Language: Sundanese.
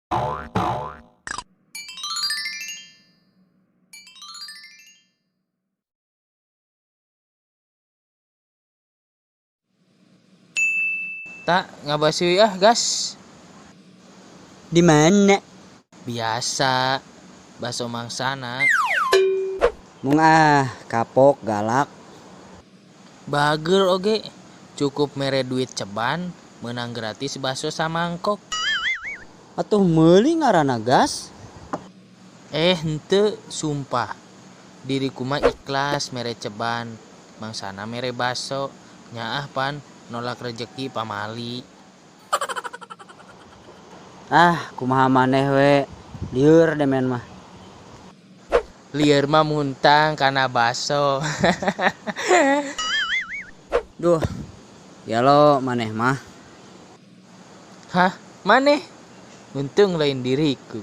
Tak ngabasuh ah gas. Di mana? Biasa baso mangsana. Mung ah kapok galak. Bagel oge cukup mere duit ceban menang gratis baso samangkok. Atuh meuli ngaranna gas. Henteu sumpah. Diriku mah ikhlas mere ceban, mangsana mere baso. Nyaah pan nolak rejeki pamali. Ah, kumaha maneh we. Lieur demen mah. Lieur mah muntang kana baso. Duh. Ya lo maneh mah. Hah, maneh? Untung lain diriku.